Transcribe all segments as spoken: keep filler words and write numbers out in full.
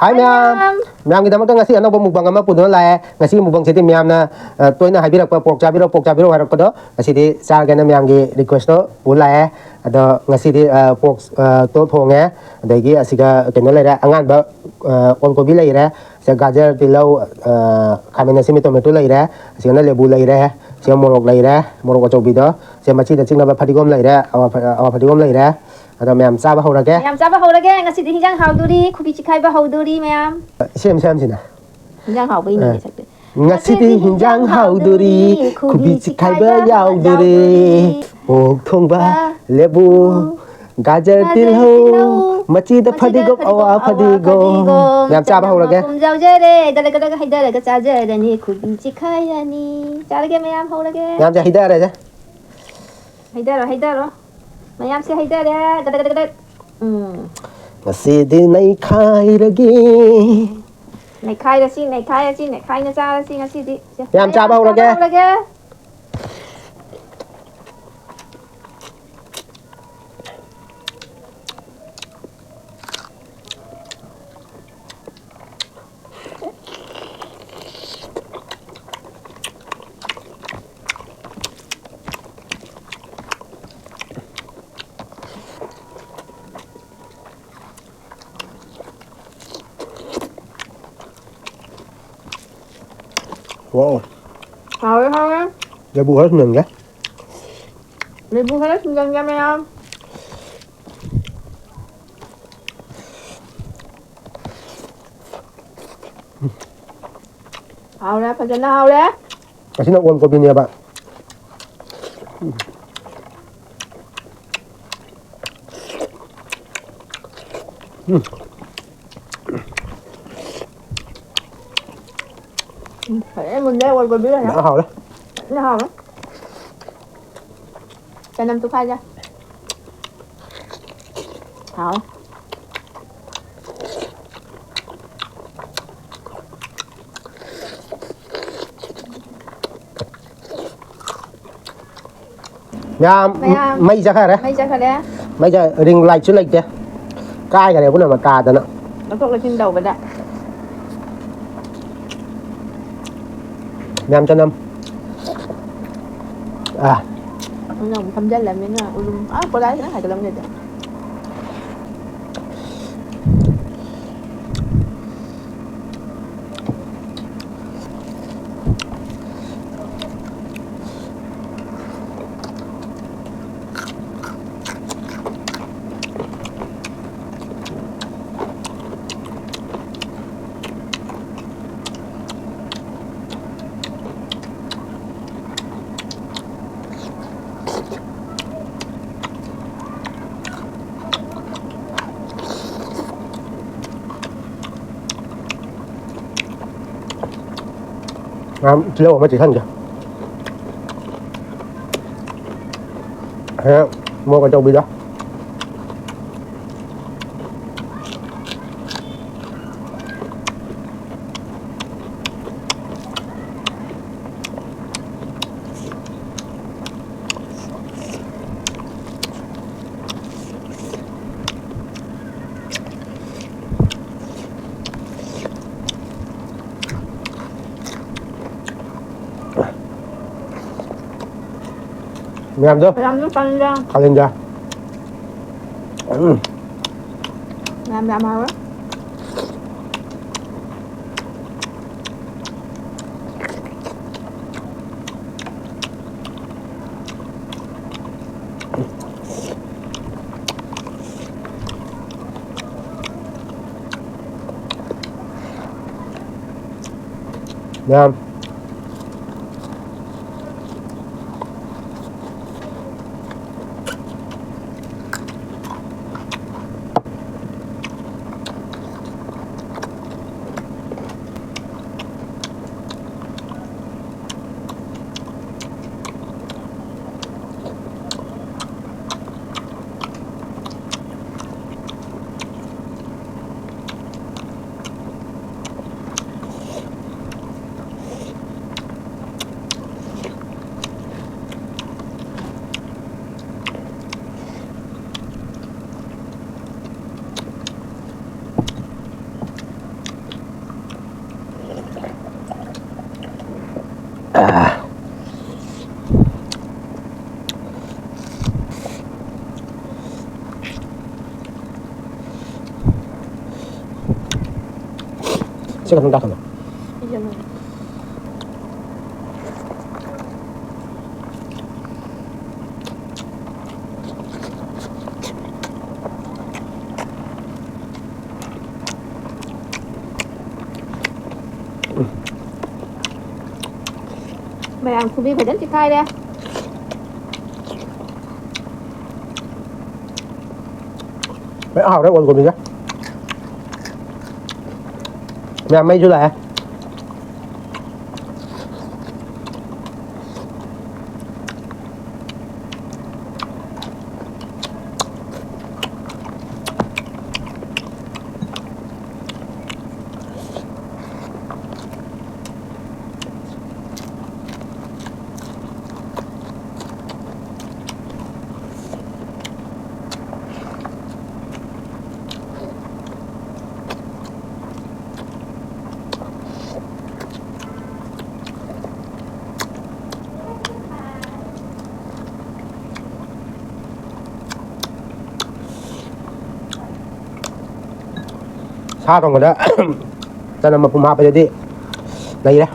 ꯍꯥꯏ ꯃꯌꯥꯝ꯫ ꯃꯌꯥꯝꯒꯤꯗꯃꯛꯇ ꯉꯁꯤ ꯑꯅꯧꯕ mukbang ꯑꯃ ꯄꯨꯗꯨꯅ ꯂꯥꯛꯑꯦ꯫ ꯉꯁꯤꯒꯤ mukbangꯁꯤꯗꯤ ꯃꯌꯥꯝꯅ, ꯑ, ꯇꯣꯏꯅ ꯍꯥꯏꯕꯤꯔꯛꯄ "pork ꯆꯥꯕꯤꯔꯣ, pork ꯆꯥꯕꯤꯔꯣ" ꯍꯥꯏꯔꯛꯄꯗꯣ ꯉꯁꯤꯗꯤ ꯆꯥꯔꯒꯦꯅ ꯃꯌꯥꯝꯒꯤ requestꯇꯣ ꯄꯨ ꯂꯥꯛꯑꯦ꯫ ꯑꯗꯣ ꯉꯁꯤꯗꯤ, ꯑ, pork, ꯑ, ꯇꯣ ꯊꯣꯡꯉꯦ꯫ ꯑꯗꯒꯤ ꯑꯁꯤꯒ ꯀꯩꯅꯣ ꯂꯩꯔꯦ, ꯑꯉꯥꯟꯕ, ꯑ, ꯑꯣꯜ ꯀꯣꯕꯤ ꯂꯩꯔꯦ꯫ ꯁꯤꯗ ꯒꯥꯖꯔ, ꯇꯤꯜꯍꯧ, ꯑ, ꯈꯥꯃꯦꯟ ꯑꯁꯤꯟꯕꯤ, tomato ꯂꯩꯔꯦ꯫ ꯑꯁꯤꯒꯅ ꯂꯦꯕꯨ ꯂꯩꯔꯦ꯫ ꯁꯤꯒ ꯃꯣꯔꯣꯛ ꯂꯩꯔꯦ, ꯃꯣꯔꯣꯛ ꯑꯆꯧꯕꯤꯗꯣ꯫ ꯁꯤꯒ ꯃꯆꯤꯗ ꯆꯤꯛꯅꯕ ꯐꯗꯤꯒꯣꯝ ꯂꯩꯔꯦ, ꯑꯋꯥ ꯐ-, ꯑꯋꯥ ꯐꯗꯤꯒꯣꯝ ꯂꯩꯔꯦ꯫ ꯑꯗꯣ ꯃꯌꯥꯝ ꯆꯥꯕ ꯍꯧꯔꯒꯦ꯫ ꯃꯌꯥꯝ ꯆꯥꯕ ꯍꯧꯔꯒꯦ꯫ ꯉꯁꯤꯗꯤ ꯍꯤꯟꯖꯥꯡ ꯍꯥꯎꯗꯣꯔꯤ, ꯈꯨꯕꯤ ꯆꯤꯈꯥꯏꯕ ꯍꯧꯗꯣꯔꯤ ꯃꯌꯥꯝ꯫ ꯁꯦꯝ, ꯁꯦꯝꯁꯤꯅ꯫ ꯍꯤꯟꯖꯥꯡ ꯍꯥꯎꯕꯩꯅꯤꯅꯦ ꯑ꯫ ꯁꯛꯇꯣꯏ꯫ ꯉꯁꯤꯗꯤ ꯍꯤꯟꯖꯥꯡ ꯍꯥꯎꯗꯣꯔꯤ, ꯈꯨꯕꯤ ꯆꯤꯈꯥꯏꯕ ꯌꯥꯎꯗꯣꯔꯤ꯫ ꯑꯣꯛ ꯊꯣꯡꯕ, ꯑ꯫ ꯂꯦꯕꯨ, ꯒꯥꯖꯔ, ꯒꯥꯖꯔ, ꯇꯤꯜꯍꯧ, ꯇꯤꯜꯍꯧ, ꯃꯆꯤꯗ ꯃꯆꯤꯗ ꯐꯗꯤꯒꯣꯝ, ꯐꯗꯤꯒꯣꯝ, ꯑꯋꯥ ꯑꯋꯥ ꯐꯗꯤꯒꯣꯝ꯫ ꯐꯗꯤꯒꯣꯝ꯫ ꯃꯌꯥꯝ ꯆꯥꯕ ꯆꯅꯝ ꯍꯧꯔꯒꯦ꯫ ꯃꯄꯨꯝ ꯌꯥꯎꯖꯔꯦ꯫ ꯗꯒ ꯗꯒ ꯍꯩꯗꯔꯒ ꯆꯥꯖꯔꯅꯤ꯫ ꯈꯨꯕꯤ ꯆꯤꯈꯥꯏꯔꯅꯤ꯫ ꯆꯥꯔꯒꯦ ꯃꯌꯥꯝ, ꯍꯧꯔꯒꯦ꯫ ꯃꯌꯥꯝꯁꯦ ꯍꯩꯗꯔꯦꯁꯦ꯫ ꯍꯩꯗꯔꯣ, ꯍꯩꯗꯔꯣ꯫ ꯃꯌꯥꯝꯁꯦ ꯍꯩꯗꯔꯦ꯫ ꯒꯗꯛ, ꯒꯗꯛ, ꯒꯗꯛ꯫ ꯎꯝ꯫ ꯉꯁꯤꯗꯤ ꯅꯩꯈꯥꯏꯔꯒꯦ꯫ ꯅꯩꯈꯥꯏꯔꯁꯤ, ꯅꯩꯈꯥꯏꯔꯁꯤ, ꯅꯩꯈꯥꯏꯅ ꯆꯥꯔꯁꯤ ꯉꯁꯤꯗꯤ꯫ ꯁꯦ, ꯌꯥꯝ ꯆꯥꯕ ꯃꯌꯥꯝ ꯍꯧꯔꯒꯦ꯫ ꯆꯥꯕ ꯍꯧꯔꯒꯦ꯫ Wow. ꯍꯥꯎꯋꯦ, ꯍꯥꯎꯋꯦ꯫ ꯂꯦꯕꯨ ꯈꯔ ꯁꯨꯝꯖꯟꯒꯦ꯫ ꯂꯦꯕꯨ ꯈꯔ ꯁꯨꯝꯖꯟꯒꯦ, ꯃꯌꯥꯝ꯫ ꯍꯥꯎꯔꯦ, ꯐꯖꯅ ꯍꯥꯎꯔꯦ꯫ ꯑꯁꯤꯅ ꯑꯣꯜ ꯀꯣꯕꯤꯅꯦꯕ꯫ ꯎꯝ꯫ ꯎꯝ, ꯐꯖꯅ ꯃꯨꯜꯂꯦ, ꯑꯣꯜ ꯀꯣꯕꯤ ꯐꯖꯅ꯫ ꯌꯥꯝ ꯍꯥꯎꯔꯦ꯫ ꯐꯖꯅ ꯍꯥꯎꯔꯦ꯫ ꯆꯅꯝ ꯇꯨꯈꯥꯏꯒꯦ꯫ ꯍꯥꯎ꯫ ꯃꯌꯥꯝ, ꯃꯌꯥꯝ꯫ ꯃꯩ ꯆꯠꯈꯔꯦ꯫ ꯃꯩ ꯆꯠꯈꯔꯦ꯫ ꯃꯩ ꯆꯠ-, ring lightꯁꯨ ꯂꯩꯇꯦ꯫ ꯀꯥꯏꯈꯔꯦ ꯄꯨꯝꯅꯃꯛ ꯀꯥꯗꯅ꯫ ꯂꯧꯊꯣꯛ ꯂꯧꯁꯤꯟ ꯇꯧꯕꯗ꯫ ꯃꯌꯥꯝ ꯆꯅꯝ꯫ ꯑꯥ꯫ ꯅꯪ ꯑꯃꯨꯛ ꯐꯝꯖꯜꯂꯃꯤꯅ ꯎꯔꯨꯝ ꯑꯥ ꯀꯣꯂꯥꯏꯗ ꯍꯥꯏꯒꯠꯂꯝꯒꯦꯗ꯫ ꯃꯌꯥꯝ ꯇꯤꯜꯍꯧ ꯑꯃ ꯆꯤꯛꯍꯟꯒꯦ꯫ ꯍꯦꯛ ꯃꯣꯔꯣꯛ ꯑꯆꯧꯕꯤꯗꯣ꯫ ꯃꯌꯥꯝꯗꯣ꯫ ꯃꯌꯥꯝꯗꯣ ꯆꯥꯅꯤꯡꯉꯦ꯫ ꯀꯥꯂꯦꯟꯗ꯫ ꯎꯝ꯫ ꯃꯌꯥꯝ ꯌꯥꯝ ꯍꯥꯎꯋꯦ꯫ ꯃꯌꯥꯝ꯫ ꯁꯤ ꯈꯛꯇꯪ ꯇꯥꯛꯀꯅꯨ꯫ ꯃꯌꯥꯝ ꯈꯨꯕꯤ ꯐꯖꯅ ꯆꯤꯛꯈꯥꯏꯔꯦ꯫ ꯂꯣꯏ ꯍꯥꯎꯔꯦ ꯑꯣꯜ ꯀꯣꯕꯤꯁꯦ꯫ ꯃꯌꯥꯝ ꯃꯩꯁꯨ ꯂꯥꯛꯑꯦ꯫ ꯁꯥ ꯊꯣꯡꯕꯗ ꯆꯅꯝ ꯃꯄꯨꯝ ꯍꯥꯞꯄꯗꯗꯤ ꯂꯩꯔꯦ꯫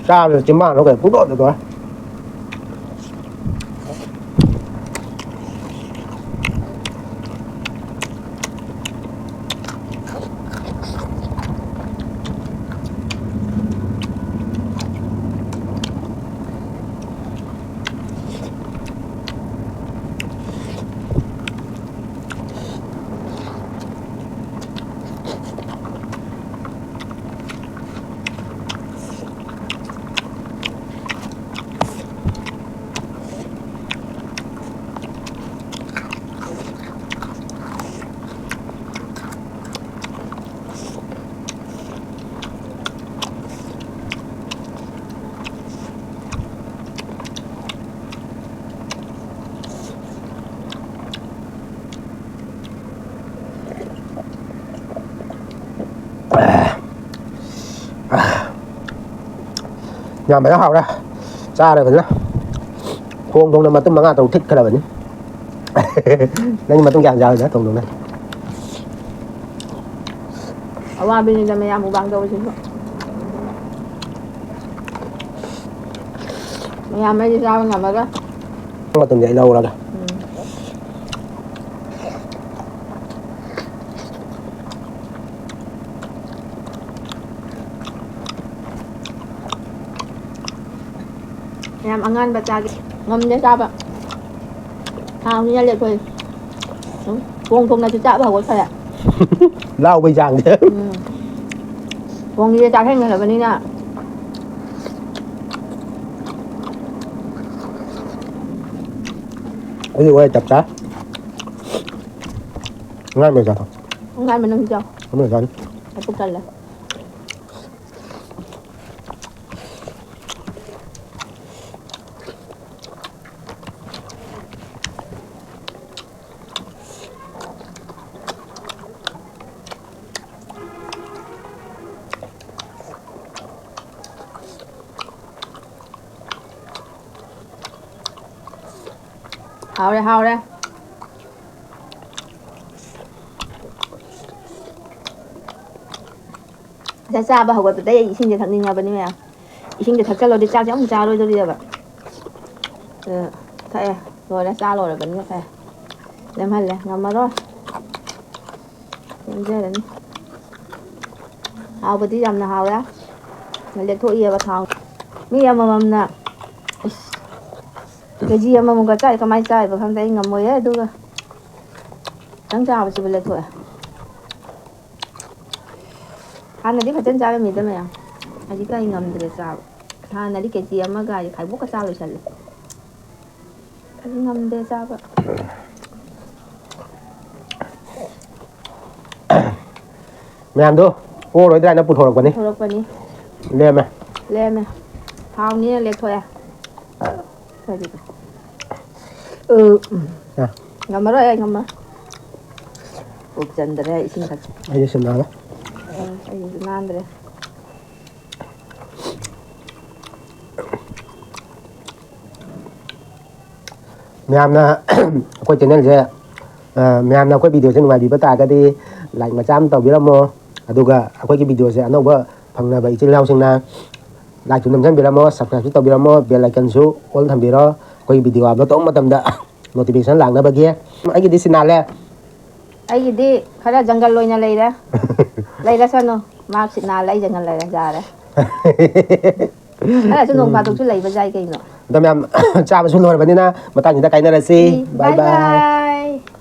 ꯆꯥꯕꯗ ꯆꯤꯝꯕꯥꯟꯗꯣ ꯀꯩ ꯄꯨꯡꯗꯣꯗ ꯗꯣꯔꯦ꯫ ꯌꯥꯝ ꯐꯖꯅ ꯍꯥꯎꯔꯦ꯫ ꯆꯥꯔꯦ ꯐꯖꯅ꯫ ꯊꯣꯡ ꯊꯣꯡꯅ ꯃꯇꯨꯝ ꯃꯉꯥ ꯇꯔꯨꯛ ꯊꯤꯠꯈ꯭ꯔꯕꯅꯤ꯫ ꯅꯪꯒꯤ ꯃꯇꯨꯝ ꯀꯌꯥꯝ ꯆꯥꯔꯤꯅꯣ ꯊꯣꯡ ꯊꯣꯡꯅ? ꯑꯋꯥꯕꯤꯅꯤꯗ ꯃꯌꯥꯝ ꯃꯨꯛꯕꯥꯡ ꯇꯧꯕꯁꯤꯁꯨ꯫ ꯃꯌꯥꯝ ꯑꯩꯗꯤ ꯆꯥꯕ ꯉꯝꯃꯔꯣꯏ꯫ ꯃꯇꯨꯝꯗꯤ ꯑꯩ ꯂꯧꯔꯒꯦ꯫ ꯎꯝ꯫ ꯌꯥꯝ ꯑꯉꯥꯟꯕ ꯆꯥꯒꯦ꯫ ꯉꯝꯗꯦ ꯆꯥꯕ꯫ ꯍꯥꯎꯅꯤꯅ ꯂꯦꯞꯊꯣꯛꯏ꯫ ꯎꯝ, ꯊꯣꯡ ꯊꯣꯡꯅꯁꯨ ꯆꯥꯕ ꯍꯧꯒꯠꯈꯔꯦ꯫ ꯂꯥꯎꯕꯩ ꯆꯥꯡꯁꯦ꯫ ꯎꯝ꯫ ꯊꯣꯡꯁꯦ ꯆꯥꯛꯍꯦꯟꯈ꯭ꯔꯕꯅꯤꯅ꯫ ꯑꯩ ꯋꯥꯏ ꯆꯞ ꯆꯥ꯫ ꯉꯥꯏ ꯃꯩ ꯆꯥꯊꯣꯛ꯫ ꯉꯥꯏ ꯃꯅꯨꯡ ꯆꯥꯎ꯫ ꯑꯃ ꯆꯥꯅꯤ꯫ ꯑꯩ ꯄꯨꯛ ꯊꯜꯂꯦ꯫ ꯍꯥꯎꯔꯦ, ꯍꯥꯎꯔꯦ꯫ ꯉꯁꯥꯏ ꯆꯥꯕ ꯍꯧꯒꯠꯄꯗꯩ ꯑꯩ ꯏꯁꯤꯡꯁꯦ ꯊꯛꯅꯤꯡꯉꯕꯅꯤ ꯃꯌꯥꯝ꯫ ꯏꯁꯤꯡꯁꯦ ꯊꯛꯆꯜꯂꯗꯤ ꯆꯥꯛꯁꯦ ꯑꯃꯨꯛ ꯆꯥꯔꯣꯏꯗꯣꯔꯤꯑꯕ꯫ ꯑ, ꯊꯛꯑꯦ, ꯂꯣꯏꯔꯦ, ꯆꯥ ꯂꯣꯏꯔꯕꯅꯤꯅ ꯊꯛꯑꯦ꯫ ꯂꯦꯝꯍꯜꯂꯦ, ꯉꯝꯃꯔꯣꯏ꯫ ꯂꯦꯝꯖꯔꯅꯤ꯫ ꯍꯥꯎꯕꯗꯤ ꯌꯥꯝꯅ ꯍꯥꯎꯔꯦ꯫ ꯂꯦꯛꯊꯣꯛꯏꯑꯕ ꯊꯥꯎ꯫ ꯃꯤ ꯑꯃꯃꯝꯅ, ꯏꯁ, ꯀꯦ ꯖꯤ ꯑꯃꯃꯝꯒ ꯆꯥꯏ ꯀꯃꯥꯏꯅ ꯆꯥꯏꯕ ꯈꯪꯗꯦ, ꯑꯩ ꯉꯝꯃꯣꯏꯌꯦ ꯑꯗꯨꯒ꯫ ꯈꯤꯇꯪ ꯆꯥꯕꯁꯤꯕꯨ ꯂꯦꯛꯊꯣꯛꯑꯦ꯫ ꯍꯥꯟꯅꯗꯤ ꯐꯖꯅ ꯆꯥꯔꯝꯃꯤꯗ ꯃꯌꯥꯝ꯫ ꯍꯧꯖꯤꯛꯇꯤ ꯑꯩ ꯉꯝꯗ꯭ꯔꯦ ꯆꯥꯕ꯫ ꯍꯥꯟꯅꯗꯤ ꯀꯦ ꯖꯤ ꯑꯃꯒ ꯍꯥꯏꯗꯤ ꯈꯥꯏꯕꯣꯛꯀ ꯆꯥ ꯂꯣꯏꯁꯜꯂꯦ꯫ ꯑꯩ ꯉꯝꯗꯦ ꯆꯥꯕ꯫ ꯃꯌꯥꯝꯗꯣ ꯄꯣꯔꯣꯏꯗ꯭ꯔꯥ ꯍꯥꯏꯅ ꯄꯨꯊꯣꯔꯛꯄꯅꯤ꯫ ꯄꯨꯊꯣꯔꯛꯄꯅꯤ꯫ ꯂꯦꯝꯃꯦ꯫ ꯂꯦꯝꯃꯦ꯫ ꯍꯥꯎꯅꯤꯅ ꯂꯦꯛꯊꯣꯛꯑꯦ꯫ ꯀꯔꯤ? ꯎ, ꯑ꯫ ꯉꯝꯃꯔꯣꯏ, ꯑꯩ ꯉꯝꯃꯔꯣꯏ꯫ ꯄꯨꯛ ꯆꯟꯗ꯭ꯔꯦ, ꯏꯁꯤꯡ ꯊꯛꯀꯦ꯫ ꯑꯩꯁꯨ ꯁꯨꯝ ꯅꯥꯜꯂꯦ꯫ ꯑ, ꯑꯩꯁꯨ ꯅꯥꯟꯗ꯭ꯔꯦ꯫ ꯃꯌꯥꯝꯅ ꯑꯩꯈꯣꯏ ꯆꯦꯅꯦꯜꯁꯦ, ꯑ, ꯃꯌꯥꯝꯅ ꯑꯩꯈꯣꯏ ꯚꯤꯗꯤꯑꯣꯁꯦ ꯅꯨꯡꯉꯥꯏꯕꯤꯕ ꯇꯥꯔꯒꯗꯤ ꯂꯥꯏꯛ ꯃꯆꯥ ꯑꯃ ꯇꯧꯕꯤꯔꯝꯃꯣ꯫ ꯑꯗꯨꯒ ꯑꯩꯈꯣꯏꯒꯤ ꯚꯤꯗꯤꯑꯣꯁꯦ ꯑꯅꯧꯕ ꯐꯪꯅꯕ ꯏꯆꯤꯜ ꯏꯅꯥꯎꯁꯤꯡꯅ ꯂꯥꯏꯛꯁꯨ ꯅꯝꯁꯤꯟꯕꯤꯔꯝꯃꯣ, ꯁꯕꯁꯀ꯭ꯔꯥꯏꯕꯁꯨ ꯇꯧꯕꯤꯔꯝꯃꯣ, ꯕꯦꯜ ꯑꯥꯏꯀꯟꯁꯨ ꯑꯣꯜ ꯊꯝꯕꯤꯔꯣ, ꯑꯩꯈꯣꯏꯒꯤ ꯚꯤꯗꯤꯑꯣ ꯑꯞꯂꯣꯗ ꯇꯧꯕ ꯃꯇꯝꯗ ꯅꯣꯇꯤꯐꯤꯀꯦꯁꯟ ꯂꯥꯛꯅꯕꯒꯤ꯫ ꯑꯩꯒꯤꯗꯤ ꯁꯤꯠ ꯅꯥꯜꯂꯦ꯫ ꯑꯩꯒꯤꯗꯤ ꯈꯔ ꯖꯪꯒꯜ ꯑꯣꯏꯅ ꯂꯩꯔꯦ꯫ ꯂꯩꯔꯁꯅꯨ꯫ ꯃꯥ ꯁꯤꯠ ꯅꯥꯜꯂꯦ, ꯑꯩ ꯖꯪꯒꯜ ꯂꯩꯔꯦ, ꯌꯥꯔꯦ꯫ ꯈꯔꯁꯨ ꯅꯣꯡ ꯐꯥꯗꯣꯛꯁꯨ ꯂꯩꯕ ꯌꯥꯏ ꯀꯩꯅꯣ꯫ ꯑꯗꯣ ꯃꯌꯥꯝ, ꯆꯥꯕꯁꯨ ꯂꯣꯏꯔꯕꯅꯤꯅ ꯃꯇꯥꯡꯁꯤꯗ ꯀꯥꯏꯅꯔꯁꯤ꯫ ꯎꯝ, bye bye bye꯫ Bye꯫